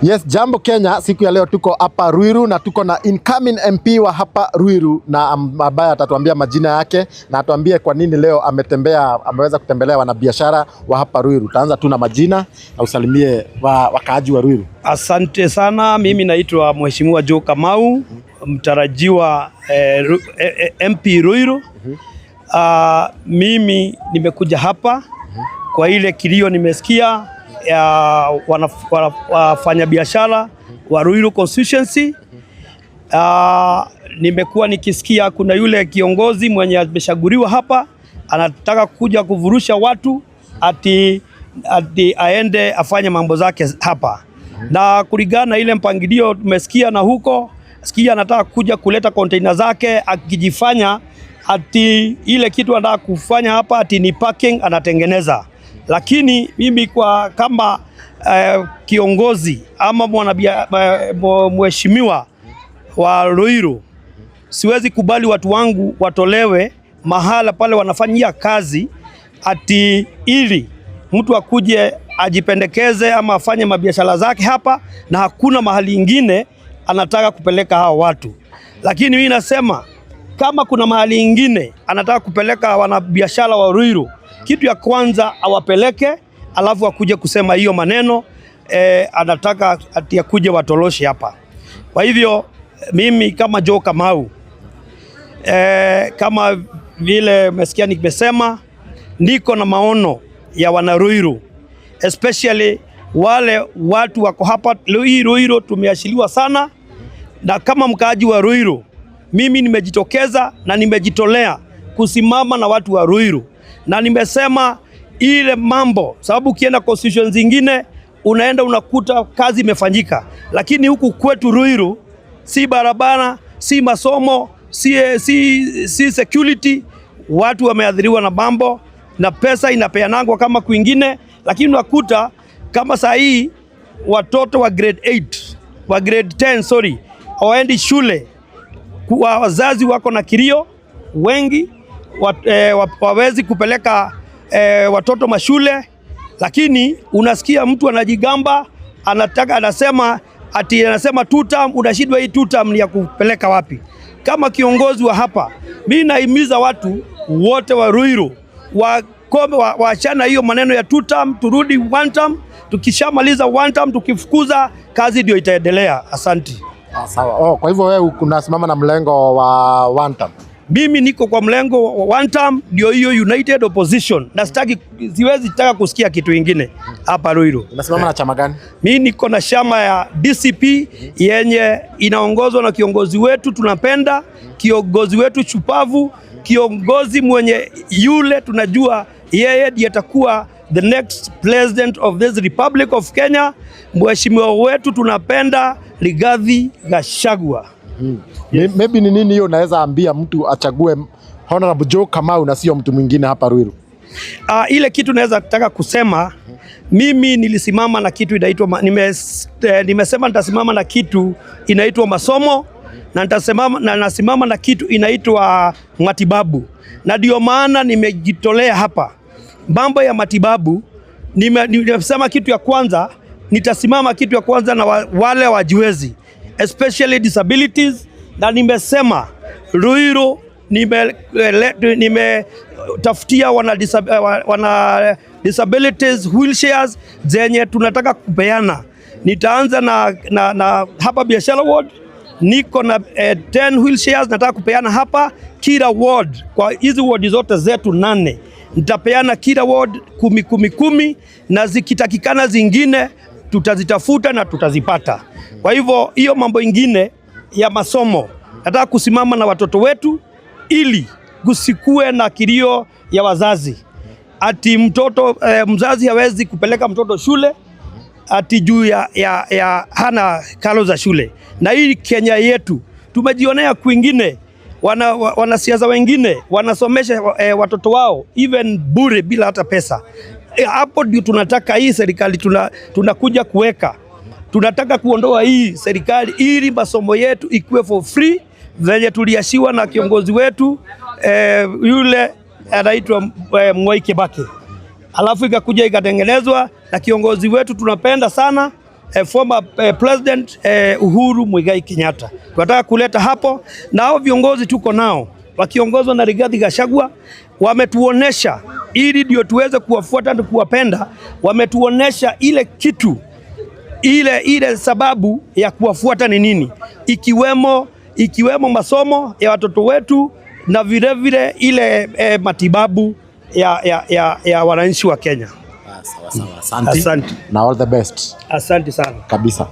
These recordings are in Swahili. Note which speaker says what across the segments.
Speaker 1: Yes, jambo Kenya, siku ya leo tuko hapa Ruiru na tuko na incoming MP wa hapa Ruiru na ambaye atatuambia majina yake na atuambie kwa nini leo ametembea, ameweza kutembelea wanabiashara wa hapa Ruiru. Taanza tu na majina na usalimie wakaaji wa Ruiru.
Speaker 2: Asante sana. Mimi naitwa Mheshimiwa Joe Kamau, mtarajiwa MP Ruiru. Mimi nimekuja hapa kwa ile kilio nimesikia ya wafanyabiashara wa Ruiru constituency. Nimekuwa nikisikia kuna yule kiongozi mwenye amechaguliwa hapa anataka kuja kuvurusha watu ati aende afanye mambo zake hapa, na kulingana na ile mpangilio tumesikia na huko sikia, anataka kuja kuleta container zake akijifanya ati ile kitu anataka kufanya hapa ati ni parking anatengeneza, lakini mimi kwa kama kiongozi ama mheshimiwa wa Ruiru siwezi kubali watu wangu watolewe mahala pale wanafanyia kazi ati ili mtu akuje ajipendekeze ama afanye mabiashara zake hapa, na hakuna mahali ingine anataka kupeleka hao watu. Lakini mimi nasema kama kuna mahali ingine anataka kupeleka wanabiashara wa Ruiru, kitu ya kwanza awapeleke, alafu akuje kusema hiyo maneno anataka ati akuje watoloshe hapa. Kwa hivyo mimi kama Joe Kamau kama vile umesikia nimesema, niko na maono ya wanaruiru especially wale watu wako hapa. Hii Ruiru tumeachiliwa sana, na kama mkaaji wa Ruiru mimi nimejitokeza na nimejitolea kusimama na watu wa Ruiru, na nimesema ile mambo, sababu ukienda constitution zingine unaenda unakuta kazi imefanyika, lakini huku kwetu Ruiru si barabara, si masomo, si security. Watu wameathiriwa na mambo na pesa inapeanangwa kama kwingine, lakini unakuta kama saa hii watoto wa grade 8 wa grade 10, sorry, hawaendi shule kwa wazazi wako na kilio wengi wawezi kupeleka watoto mashule, lakini unasikia mtu anajigamba anataka anasema ati anasema two term, unashindwa hii two term ni ya kupeleka wapi? Kama kiongozi wa hapa, mimi nahimiza watu wote wa Ruiru wakome waachana hiyo maneno ya two term, turudi one term. Tukishamaliza one term, tukifukuza kazi ndio itaendelea. Asanti.
Speaker 1: Ah, sawa. Oh, kwa hivyo wewe unasimama na mlengo wa one term.
Speaker 2: Mimi niko kwa mlengo wa one term, ndio hiyo united opposition, na sitaki, siwezi taka kusikia kitu ingine hapa Ruiru.
Speaker 1: Unasimama na chama gani?
Speaker 2: Mimi niko na chama ya DCP yenye inaongozwa na kiongozi wetu tunapenda, kiongozi wetu shupavu, kiongozi mwenye yule tunajua yeye ndiye atakuwa the next president of this Republic of Kenya, mheshimiwa wetu tunapenda Rigathi Gachagua.
Speaker 1: Yes. Maybe ni nini hiyo unaweza ambia mtu achague Honorable Joe Kamau na sio mtu mwingine hapa Ruiru?
Speaker 2: Ile kitu naweza taka kusema, mimi nilisimama na kitu inaitwa nimesema nitasimama na kitu inaitwa masomo na nitasimama na nasimama na kitu inaitwa matibabu, na ndio maana nimejitolea hapa mambo ya matibabu. Nimesema kitu ya kwanza nitasimama kitu ya kwanza na wale wajiwezi especially disabilities, na nimesema Ruiru nimetafutia wana disabilities wheelchairs zenye tunataka kupeana. Nitaanza na hapa Biashara Ward niko na 10 wheelchairs nataka kupeana hapa kila ward, kwa hizi ward zote zetu nane nitapeana kila ward kumi kumi kumi, na zikitakikana zingine tutazitafuta na tutazipata. Kwa hivyo hiyo mambo ingine ya masomo nataka kusimama na watoto wetu ili kusikue na kilio ya wazazi ati mtoto mzazi hawezi kupeleka mtoto shule ati juu ya hana karo za shule. Na hii Kenya yetu tumejionea kwingine, wanasiasa wengine wanasomesha watoto wao even bure bila hata pesa. Hapo ndio tunataka hii serikali tunakuja kuweka, tunataka kuondoa hii serikali ili masomo yetu ikuwe for free venye tuliachiwa na kiongozi wetu yule anaitwa Mwai Kibaki, alafu ikakuja ikatengenezwa na kiongozi wetu tunapenda sana former President Uhuru Muigai Kenyatta. Tunataka kuleta hapo, na hao viongozi tuko nao wakiongozwa na Rigathi Gachagua wametuonesha, ili ndio tuweze kuwafuata na kuwapenda. Wametuonesha ile kitu ile sababu ya kuwafuata ni nini, ikiwemo masomo ya watoto wetu na vilevile ile matibabu ya wananchi wa Kenya.
Speaker 1: Sawa sawa. Asante.
Speaker 2: Asante.
Speaker 1: Na all the best
Speaker 2: Asante sana.
Speaker 1: Kabisa.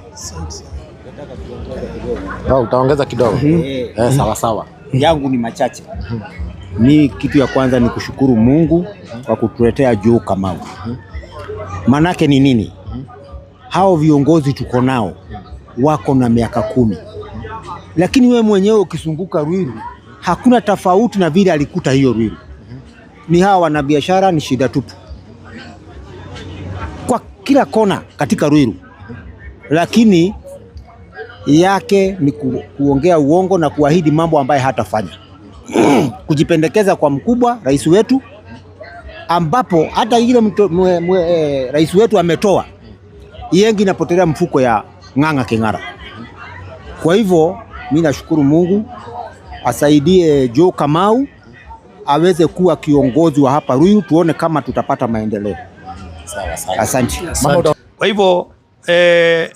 Speaker 1: Oh, utaongeza kidogo. Eh, sawa sawa.
Speaker 3: Yangu ni machache. Mi kitu ya kwanza ni kushukuru Mungu kwa kutuletea Joe Kamau. Manake ni nini? Hao viongozi tuko nao wako na miaka 10, lakini we mwenyewe ukizunguka Ruiru hakuna tofauti na vile alikuta hiyo Ruiru. Ni hawa wanabiashara, ni shida tupu kwa kila kona katika Ruiru, lakini yake ni kuongea uongo na kuahidi mambo ambaye hatafanya, kujipendekeza kwa mkubwa rais wetu, ambapo hata ile rais wetu ametoa yengi inapotelea mfuko ya Ng'ang'a King'ara. Kwa hivyo mi nashukuru Mungu asaidie Joe Kamau aweze kuwa kiongozi wa hapa Ruiru, tuone kama tutapata maendeleo.
Speaker 1: Sawa sawa.
Speaker 3: Asante.
Speaker 1: Mama
Speaker 2: Kwa hivyo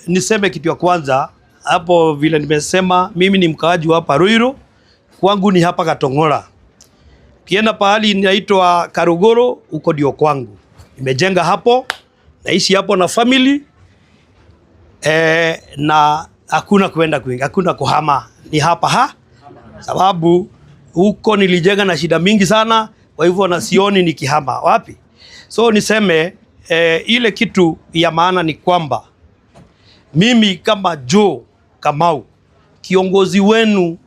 Speaker 2: niseme kitu ya kwanza hapo, vile nimesema, mimi ni mkaaji wa hapa Ruiru, kwangu ni hapa Katong'ola. Ukienda pahali inaitwa Karugoro, huko ndio kwangu. Nimejenga hapo, naishi hapo na family na hakuna kuenda kwingi, hakuna kuhama, ni hapa ha, sababu huko nilijenga na shida mingi sana, kwa hivyo na sioni nikihama wapi. So niseme ile kitu ya maana ni kwamba mimi kama Joe Kamau, kiongozi wenu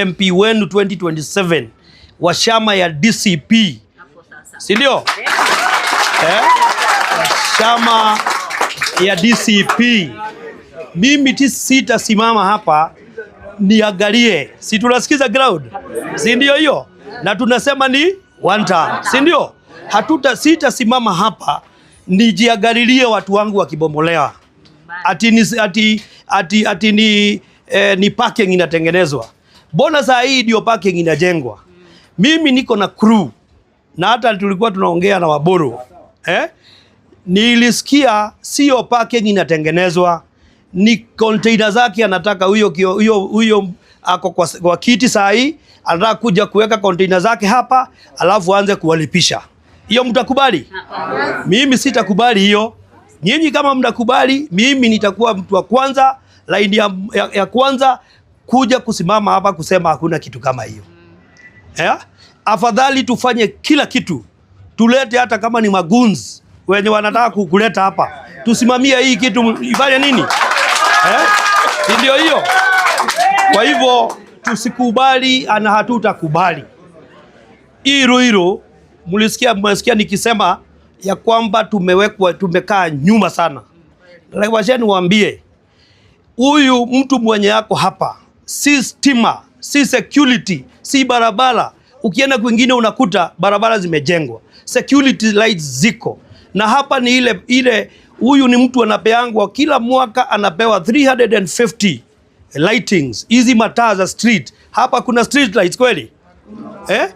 Speaker 2: MP wenu 2027 wa chama ya DCP, si ndio? Chama ya DCP, mimi sitasimama hapa niangalie, si tunasikiza ground, si ndio hiyo? Na tunasema ni one term, si ndio? Sitasimama hapa nijiangalilie watu wangu wakibomolewa ati ni, ati, ati, ati ni parking inatengenezwa. Mbona saa hii ndio parking inajengwa? Mimi niko na crew na hata tulikuwa tunaongea na Waburu eh? Nilisikia sio parking inatengenezwa, ni container zake anataka huyo huyo huyo ako kwa kiti saa hii anataka kuja kuweka container zake hapa, alafu aanze kuwalipisha. Hiyo mtakubali? Mimi sitakubali hiyo. Nyinyi kama mtakubali, mimi nitakuwa mtu wa kwanza, laini ya kwanza kuja kusimama hapa kusema hakuna kitu kama hiyo. Eh? Afadhali tufanye kila kitu, tulete hata kama ni magoons wenye wanataka kukuleta hapa, tusimamie hii kitu ifanye nini? Eh? Si ndio hiyo? Kwa hivyo tusikubali na hatutakubali. Hii Ruiru mlisikia, mmesikia nikisema ya kwamba tumewekwa, tumekaa nyuma sana. Wacheni niwaambie, huyu mtu mwenye yako hapa si stima, si security, si barabara. Ukienda kwingine unakuta barabara zimejengwa, security lights ziko, na hapa ni ile ile. Huyu ni mtu anapeangwa kila mwaka, anapewa 350 lightings, hizi mataa za street. Hapa kuna street lights kweli eh?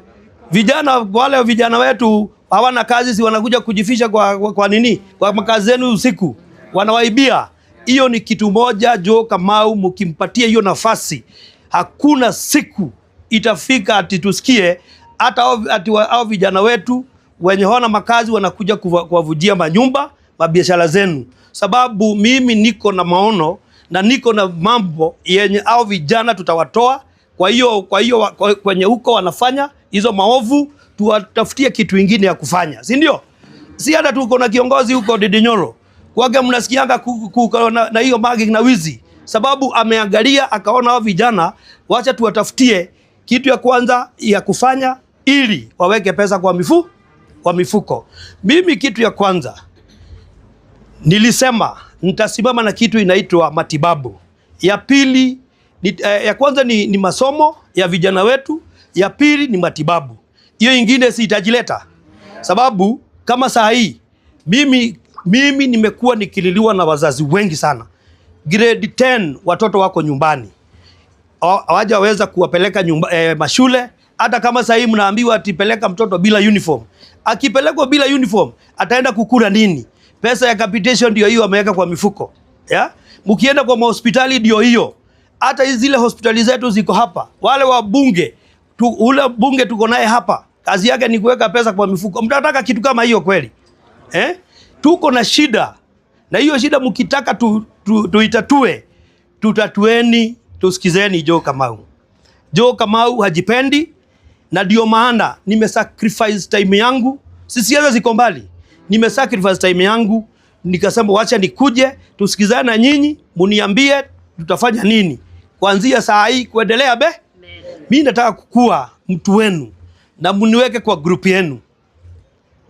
Speaker 2: Vijana wale vijana wetu hawana kazi, si wanakuja kujificha kwa nini, kwa makazi zenu usiku, wanawaibia. Hiyo ni kitu moja. Joe Kamau, mkimpatia hiyo nafasi, hakuna siku itafika ati tusikie hata ati hao vijana wetu wenye hawana makazi wanakuja kuwavujia manyumba mabiashara zenu, sababu mimi niko na maono na niko na mambo yenye hao vijana tutawatoa kwa hiyo kwenye huko wanafanya hizo maovu, tuwatafutie kitu ingine ya kufanya, si ndio? Si hata tuko na kiongozi huko Ndindi Nyoro kwake, mnasikianga na hiyo mugging na wizi, sababu ameangalia akaona hao vijana, wacha tuwatafutie kitu ya kwanza ya kufanya ili waweke pesa kwa mifuko. Mimi kitu ya kwanza nilisema nitasimama na kitu inaitwa matibabu. Ya pili ya kwanza ni masomo ya vijana wetu, ya pili ni matibabu. Hiyo ingine si itajileta, sababu kama saa hii mimi Mimi nimekuwa nikililiwa na wazazi wengi sana. Grade 10 watoto wako nyumbani, hawajaweza kuwapeleka mashule. Hata kama sasa hivi mnaambiwa atipeleka mtoto bila uniform, akipelekwa bila uniform ataenda kukula nini? Pesa ya capitation ndio hiyo ameweka kwa mifuko ya? Mkienda kwa mahospitali ndio hiyo, hata hizi zile hospitali zetu ziko hapa, wale wabunge ule bunge tuko naye hapa, kazi yake ni kuweka pesa kwa mifuko. Mtataka kitu kama hiyo kweli eh? Tuko na shida na hiyo shida mkitaka tuitatue, tutatueni, tusikizeni Joe Kamau. Joe Kamau hajipendi, na ndio maana nimesacrifice time yangu. Sisi ziko mbali, nimesacrifice time yangu nikasema wacha nikuje tusikizane na nyinyi, muniambie tutafanya nini kuanzia saa hii kuendelea be. Mimi nataka kukua mtu wenu na muniweke kwa group yenu,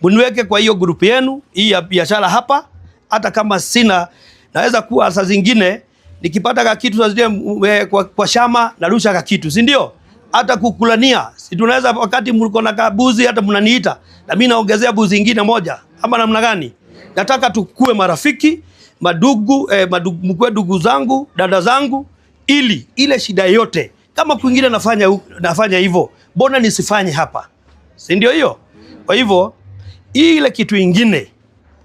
Speaker 2: muniweke kwa hiyo group yenu hii ya biashara hapa. Hata kama sina, naweza kuwa saa zingine nikipata ka kitu saa zingine kwa shama narusha ka kitu, si ndio? Hata kukulania, si tunaweza wakati mko na kabuzi hata mnaniita na mimi naongezea buzi ingine moja, ama namna gani? Nataka tukue marafiki, madugu, mkue ndugu zangu, dada zangu, ili ile shida yote kama kwingine nafanya hivyo, mbona nisifanye hapa? Si ndio hiyo? Kwa hivyo ile kitu ingine,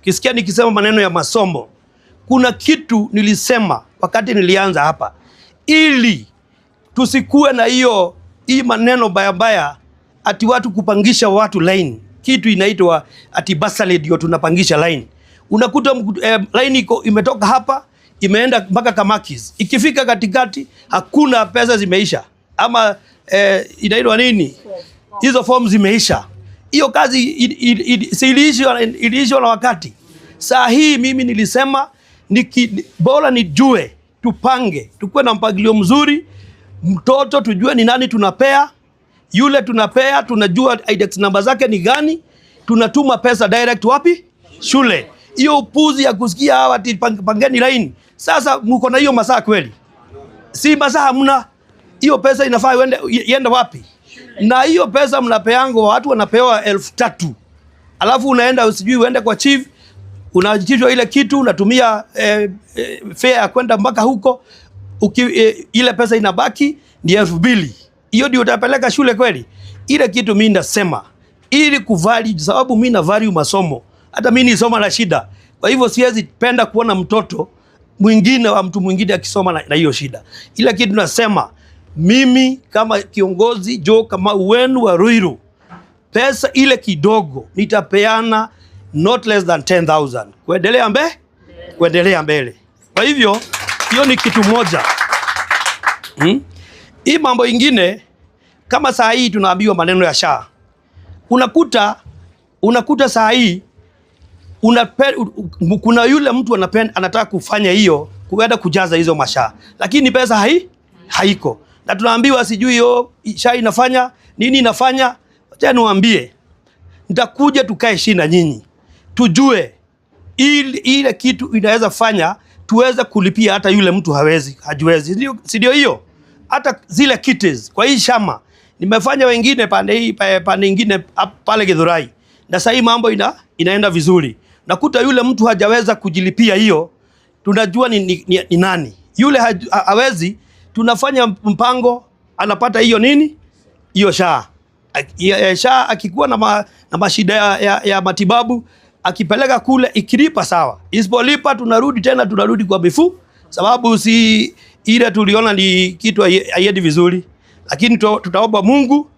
Speaker 2: kisikia nikisema maneno ya masomo, kuna kitu nilisema wakati nilianza hapa, ili tusikue na hiyo hii maneno baya baya ati watu kupangisha watu line, kitu inaitwa ati bursary ndio tunapangisha line. Unakuta line iko imetoka hapa imeenda mpaka Kamakis, ikifika katikati hakuna pesa, zimeisha ama inaitwa nini, hizo form zimeisha. Hiyo kazi si iliishwa na wakati. Saa hii mimi nilisema bora nijue, tupange, tukuwe na mpangilio mzuri, mtoto tujue ni nani tunapea, yule tunapea, tunajua index namba zake ni gani, tunatuma pesa direct wapi? Shule. Hiyo upuzi ya kusikia hawa ati pangeni line. Sasa mko na hiyo masaa kweli? Si masaa hamna. Hiyo pesa inafaa iende wapi? Na hiyo pesa mnapeango, watu wanapewa 3,000. Alafu unaenda usijui uende kwa chief, unaachishwa ile kitu, unatumia fare ya kwenda mpaka huko. Ile pesa inabaki ni 2,000. Hiyo ndio utapeleka shule kweli? Ile kitu mimi nasema ili kuvalue, sababu mimi na value masomo. Hata mimi nisoma na shida. Kwa hivyo siwezi penda kuona mtoto mwingine wa mtu mwingine akisoma na hiyo shida. Ile kitu nasema mimi kama kiongozi Joe Kamau wenu wa Ruiru, pesa ile kidogo nitapeana not less than 10,000 kuendelea kuendelea mbele. Kwa hivyo hiyo ni kitu moja. Hii mambo ingine kama saa hii tunaambiwa maneno ya SHA. Unakuta saa hii kuna yule mtu anataka kufanya hiyo, kuenda kujaza hizo mashaa, lakini pesa haiko. Na tunaambiwa sijui hiyo SHA inafanya nini inafanya. Acha niwaambie, nitakuja tukae chini na nyinyi tujue ile kitu inaweza fanya tuweze kulipia hata yule mtu hawezi, hajiwezi. Si ndio hiyo? Hata zile kitties kwa hii shama nimefanya wengine pande hii, pande nyingine pale Githurai, na sasa hii mambo inaenda vizuri. Nakuta yule mtu hajaweza kujilipia hiyo, tunajua ni nani yule hawezi, tunafanya mpango, anapata hiyo nini hiyo SHA. SHA akikuwa na mashida ya matibabu akipeleka kule, ikilipa sawa, isipolipa tunarudi tena, tunarudi kwa mifu, sababu si ile tuliona ni kitu haiendi vizuri. Lakini tutaomba Mungu,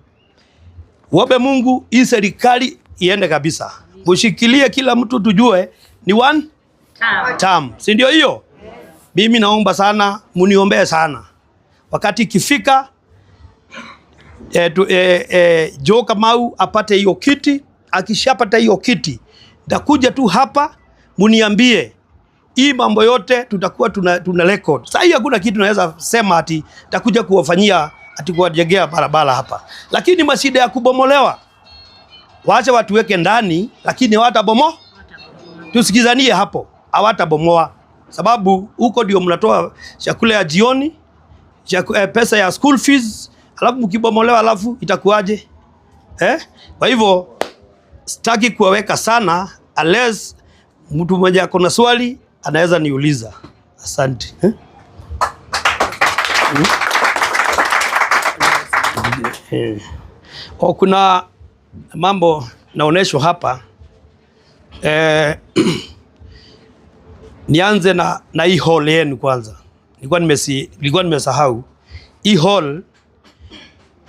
Speaker 2: uombe Mungu hii serikali iende kabisa, mushikilie kila mtu, tujue ni one term, si ndio hiyo? Mimi naomba sana, muniombee sana, wakati ikifika Joe Kamau apate hiyo kiti. Akishapata hiyo kiti, nitakuja tu hapa muniambie hii mambo yote, tutakuwa tuna record. Sasa hii hakuna kitu naweza sema ati nitakuja kuwafanyia ati kuwajengea barabara hapa, lakini mashida ya kubomolewa, waache watu weke ndani, lakini hawatabomoa. Tusikizanie hapo, hawatabomoa sababu huko ndio mnatoa chakula ya jioni, pesa ya school fees, alafu mkibomolewa, alafu itakuwaje? Kwa hivyo sitaki kuwaweka sana unless Mtu mmoja ako na swali anaweza niuliza. Asante. Eh? Eh. O, kuna mambo naoneshwa hapa nianze na hii hall yenu kwanza. Nilikuwa nimesahau. Hii hall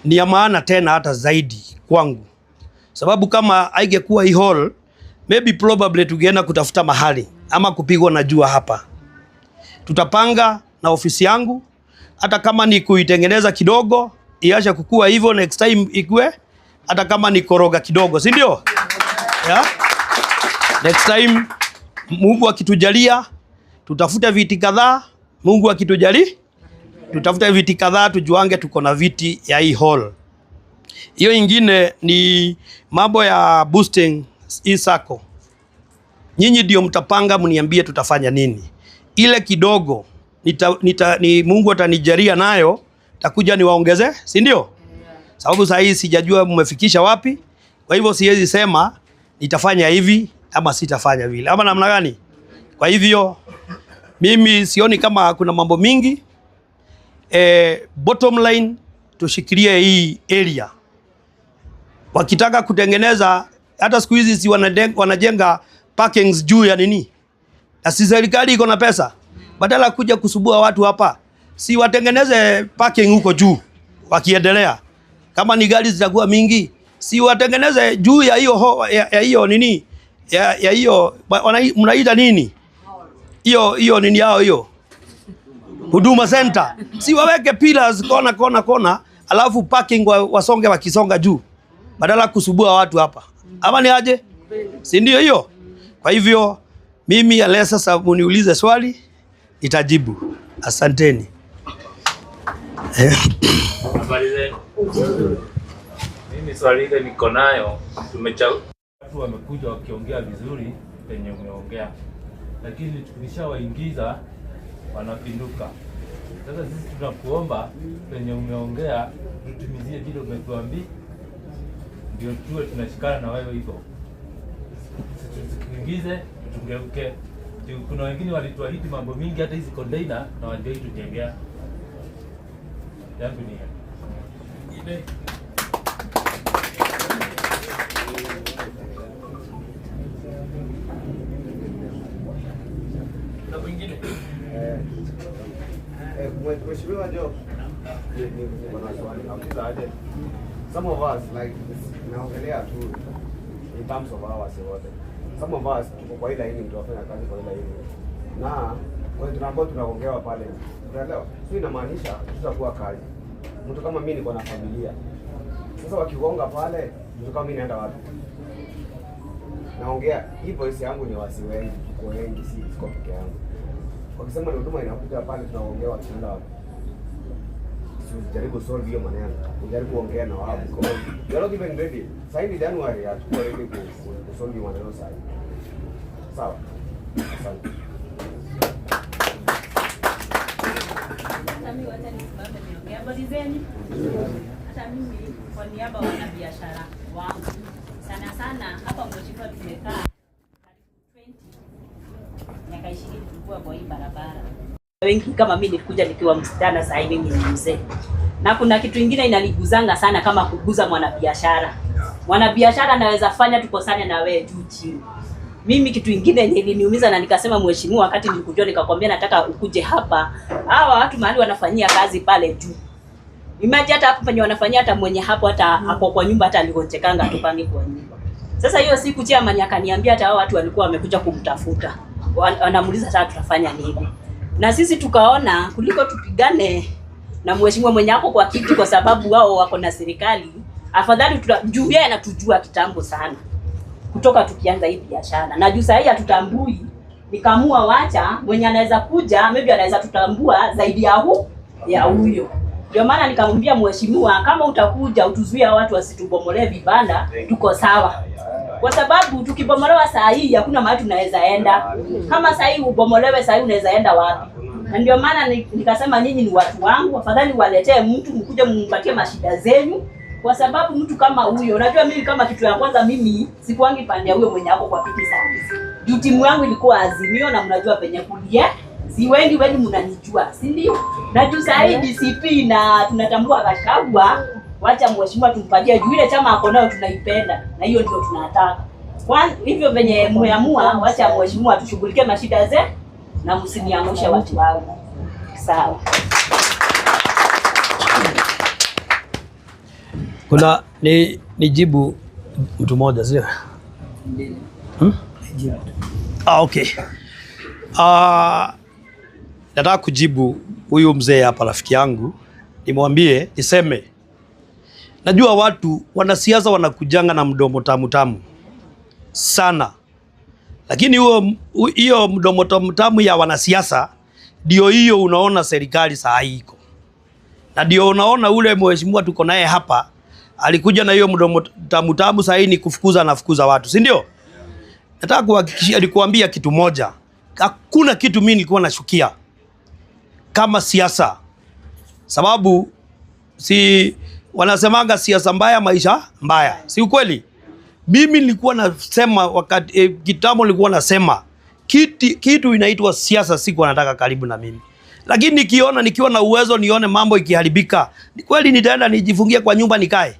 Speaker 2: ni ya maana tena hata zaidi kwangu, sababu kama haingekuwa hii hall maybe probably tungeenda kutafuta mahali ama kupigwa na jua hapa. Tutapanga na ofisi yangu, hata kama ni kuitengeneza kidogo iache kukua hivyo, next time ikue, hata kama ni koroga kidogo, si ndio? Yeah? Next time Mungu akitujalia tutafute viti kadhaa. Mungu akitujalia tutafute viti kadhaa, tujuange tuko na viti ya hii hall. Hiyo ingine ni mambo ya boosting hii sacco. Nyinyi ndio mtapanga, mniambie tutafanya nini. Ile kidogo ni Mungu atanijalia nayo, takuja niwaongeze, si ndio? Sababu saa hii sijajua mmefikisha wapi, kwa hivyo siwezi sema nitafanya hivi ama sitafanya vile ama namna gani. Kwa hivyo mimi sioni kama kuna mambo mingi. Bottom line tushikilie hii area. Wakitaka kutengeneza hata siku hizi si wanajenga parkings juu ya nini, na si serikali iko na pesa, badala kuja kusumbua watu hapa, si watengeneze parking huko juu. Wakiendelea, kama ni gari zitakuwa mingi, si watengeneze juu ya hiyo ya hiyo nini ya hiyo mnaita nini hiyo hiyo nini yao hiyo Huduma Center, si waweke pillars kona kona kona, alafu parking wasonge wakisonga juu, badala kusumbua watu hapa, ama ni aje? Si ndio hiyo? Kwa hivyo mimi ale sasa muniulize swali nitajibu. Asanteni.
Speaker 4: Habari zenu. Mimi swali ile niko nayo, watu wamekuja wakiongea vizuri penye umeongea, lakini tukishawaingiza wanapinduka. Sasa sisi tunakuomba penye umeongea tutimizie vile umetuambia, ndio tuwe tunashikana na wewe hivyo, tusiingize tugeuke. Kuna wengine walituahidi mambo mingi, hata hizi container na wajai tujengea. Yangu ni ile.
Speaker 2: Na mwingine
Speaker 5: Mheshimiwa Joe, niko na swali nauliza aje. Some of us like naongelea tu in terms of ours wote. Some of us tuko kwa ile laini, tunafanya kazi kwa ile laini. Na kwa hiyo tunaambiwa tunaongewa pale. Unaelewa? So inamaanisha tutakuwa kazi. Mtu kama mimi niko na familia. Sasa wakigonga pale, mtu kama mimi naenda wapi? Naongea hii voice yangu ni wasi wengi, tuko wengi, si siko peke yangu. Wakisema ni huduma inakuja pale, tunaongewa tunaenda wapi? Jaribu solve hiyo maneno. Ujaribu kuongea na wao because we are not even ready. Sasa hivi January hatuko ready ku solve hiyo maneno sasa. Sawa. Asante.
Speaker 6: Hata mimi wacha nisimame niongee. Habari zenu? Hata mimi kwa niaba ya wanabiashara wangu, sana sana hapa Mheshimiwa, tumekaa karibu 20 miaka 20 tulikuwa kwa hii barabara. Wengi kama mimi nilikuja nikiwa msichana, sasa hivi mimi ni mzee. Na kuna kitu ingine inaniguzanga sana kama kuguza mwanabiashara. Mwanabiashara anaweza fanya tukosane na wewe juu chini. Mimi kitu ingine yenye iliniumiza na nikasema, mheshimiwa, wakati nilikujua nikakwambia nataka ukuje hapa, hawa watu mahali wanafanyia kazi pale juu. Imagine hata hapo penye wanafanyia, hata mwenye hapo hata hapo kwa nyumba hata aligonjekanga tupange kwa nyumba. Sasa hiyo siku chairman akaniambia hata hao watu walikuwa wamekuja kumtafuta. Wanamuuliza sasa tutafanya nini? Na sisi tukaona kuliko tupigane na mheshimiwa mwenye hapo kwa kiti, kwa sababu wao wako na serikali, afadhali juu yeye anatujua kitambo sana kutoka tukianza hii biashara, na juu sahii hatutambui, nikamua wacha mwenye anaweza kuja maybe anaweza tutambua zaidi ya ya huyo. Ndio maana nikamwambia mheshimiwa, kama utakuja utuzuia watu wasitubomolee vibanda, tuko sawa, kwa sababu tukibomolewa saa hii hakuna mahali tunaweza enda. Kama saa hii ubomolewe saa hii unaweza enda wapi? Na ndio maana nikasema nyinyi ni watu wangu, afadhali waletee mtu mkuje mumpatie mashida zenu, Kwa sababu mtu kama huyo, unajua mimi kama kitu ya kwanza mimi sikuangi pande ya huyo mwenye ako kwa kiti saa hizi. Juu timu yangu ilikuwa Azimio na mnajua penye kulia. Si wengi wenu mnanijua, si ndio? Na juu saa hii DCP na tunatambua Gachagua, wacha mheshimiwa tumpatie juu ile chama ako nayo tunaipenda na hiyo ndio tunataka. Kwa hivyo venye mmeamua, wacha mheshimiwa tushughulikie mashida ze na msiniangushe watu wangu. Sawa.
Speaker 2: Kuna ni nijibu mtu mmoja sio? Hmm? Ah, okay. Ah, nataka kujibu huyu mzee hapa rafiki yangu, nimwambie niseme, najua watu wanasiasa wanakujanga na mdomo tamu tamu sana, lakini hiyo mdomo tamu tamu ya wanasiasa ndio hiyo unaona serikali saa hii iko na ndio unaona ule mheshimiwa tuko naye hapa alikuja na hiyo mdomo tamu tamu, saa hii ni kufukuza na fukuza watu, si ndio? Nataka kuhakikishia, nikuambia kitu moja, hakuna kitu mimi nilikuwa nashukia kama siasa, sababu si wanasemanga siasa mbaya maisha mbaya, si ukweli? Mimi nilikuwa nasema wakati kitambo nilikuwa nasema kitu inaitwa siasa, sikuwa nataka karibu na mimi, lakini nikiona nikiwa na uwezo nione mambo ikiharibika, ni kweli nitaenda nijifungie kwa nyumba nikae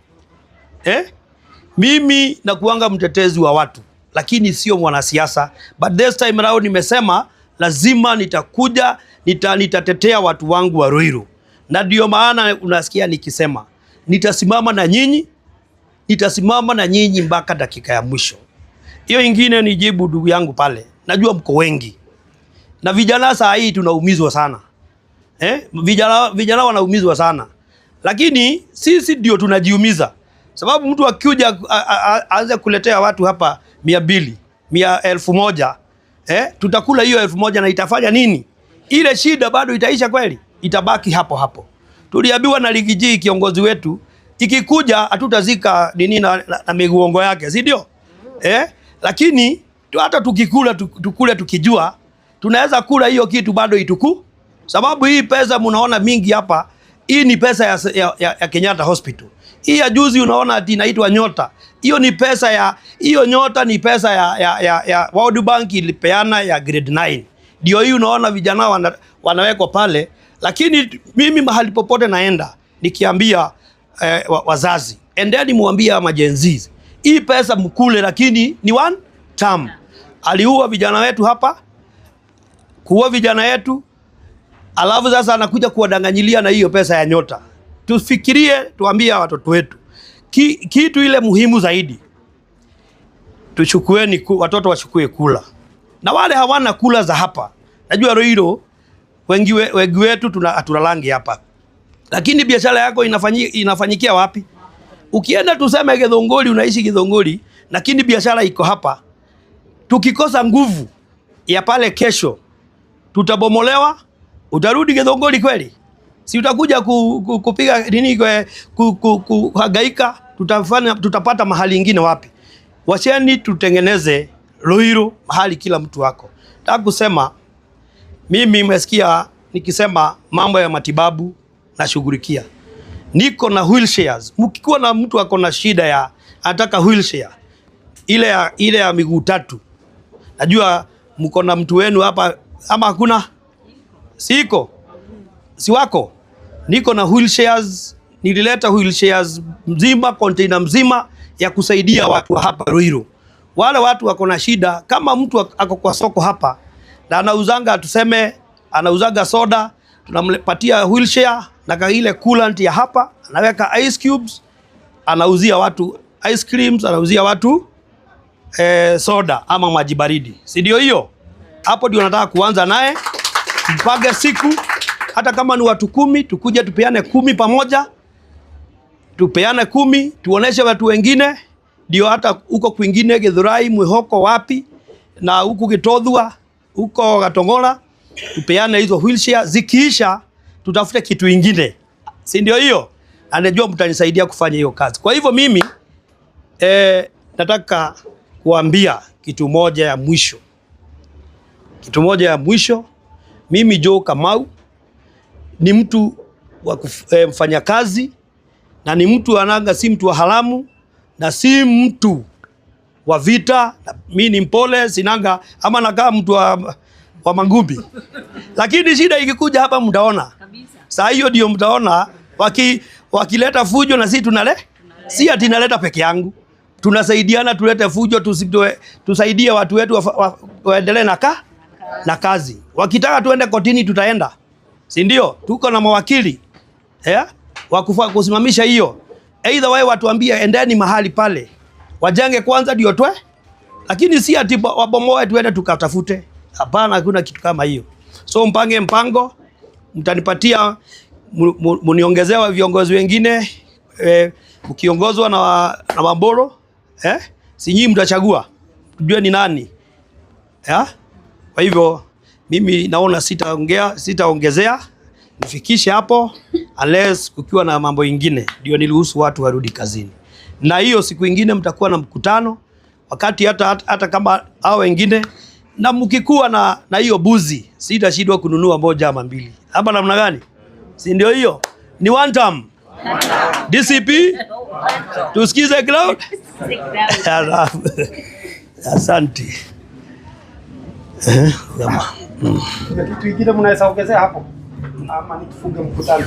Speaker 2: eh? Mimi nakuanga mtetezi wa watu, lakini sio mwanasiasa. But this time round nimesema lazima nitakuja, nitatetea watu wangu wa Ruiru, na ndio maana unasikia nikisema nitasimama na nyinyi, nitasimama na nyinyi mpaka dakika ya mwisho. Hiyo ingine nijibu ndugu yangu pale, najua mko wengi na vijana saa hii tunaumizwa sana eh? Vijana wanaumizwa sana, lakini sisi ndio tunajiumiza, sababu mtu akikuja aanze kuletea watu hapa 200, 1,000 tutakula hiyo 1,000 na itafanya nini? Ile shida bado itaisha kweli? Itabaki hapo hapo. Tuliambiwa na Ligi G kiongozi wetu, ikikuja hatutazika nini na miguongo yake, si ndio? Lakini hata tukikula tukule tukijua tunaweza kula hiyo kitu bado ituku, sababu hii pesa mnaona mingi hapa, hii ni pesa ya Kenyatta Hospital. Hii ya juzi unaona ati inaitwa Nyota, hiyo ni pesa ya hiyo Nyota ni pesa ya World Bank ilipeana ya grade 9. Ndio hii unaona vijana wanawekwa pale, lakini mimi mahali popote naenda nikiambia wazazi, endeni muambie majenzi hii pesa mkule, lakini ni one term. Aliua vijana wetu hapa, kuua vijana wetu, alafu sasa anakuja kuwadanganyilia na hiyo pesa ya Nyota. Tufikirie, tuambie watoto wetu kitu ile muhimu zaidi, tuchukueni watoto wachukue kula, na wale hawana kula za hapa. Najua Ruiru wengi wetu hatulalangi hapa, lakini biashara yako inafanyikia wapi? Ukienda tuseme Githunguri, unaishi Githunguri, lakini biashara iko hapa. Tukikosa nguvu ya pale kesho tutabomolewa. Utarudi Githunguri kweli? Si utakuja kupiga nini, kuhangaika? Tutapata mahali ingine wapi? Wacheni tutengeneze Ruiru mahali kila mtu wako. Nataka kusema mimi nimesikia nikisema mambo ya matibabu nashughulikia. Niko na wheelchairs. Mkikuwa na mtu ako na shida ya anataka wheelchair ile ya miguu tatu, najua mko na mtu wenu hapa ama hakuna? Siko? Si wako? Niko na wheelchairs, nilileta wheelchairs mzima, container mzima ya kusaidia watu hapa Ruiru. Wale watu wako na shida, kama mtu ako kwa soko hapa na anauzanga, tuseme anauzanga soda, tunampatia wheelchair na ile coolant ya hapa, anaweka ice cubes, anauzia watu ice creams, anauzia watu soda ama maji baridi, si ndio hiyo? Hapo ndio nataka kuanza naye, mpange siku, hata kama ni watu 10, tukuje tupeane 10 pamoja, tupeane 10, tuoneshe watu wengine, ndio hata huko kwingine Githurai, Mwihoko, wapi na huku Gitothua, huko Gatongola, tupeane hizo wheelchair. Zikiisha tutafute kitu ingine, si ndio hiyo? Anajua mtanisaidia kufanya hiyo kazi. Kwa hivyo mimi nataka kuambia kitu moja ya mwisho. Kitu moja ya mwisho, mimi Joe Kamau ni mtu wa mfanyakazi, Na ni mtu ananga, si mtu wa haramu na si mtu wa vita. Mi ni mpole, sinanga ama nakaa mtu wa mangumbi, lakini shida ikikuja hapa mtaona saa hiyo ndio mtaona wakileta fujo na sisi tunale, si ati naleta peke yangu, tunasaidiana tulete fujo, tusaidie watu wetu waendelee na kazi. Wakitaka tuende kotini tutaenda, si ndio? Tuko na mawakili wakufa kusimamisha hiyo. Either wao watuambie endeni mahali pale wajenge kwanza ndio twe, lakini si ati wabomoe tuende tukatafute. Hapana, hakuna kitu kama hiyo. So mpange mpango, mtanipatia muniongezea viongozi wengine mkiongozwa na Wamboro si nyinyi mtachagua tujue ni nani ya? Kwa hivyo mimi naona sitaongea, sitaongezea, nifikishe hapo unless kukiwa na mambo ingine ndio niruhusu watu warudi kazini. Na hiyo siku ingine mtakuwa na mkutano wakati hata kama hao wengine na mkikuwa na hiyo buzi sitashindwa kununua moja ama mbili ama namna gani, si ndio? Hiyo ni one term. DCP tusikize crowd. Asante. Jamaa.
Speaker 7: Kuna kitu kingine mnaweza ongezea hapo ama nitufunge mkutano?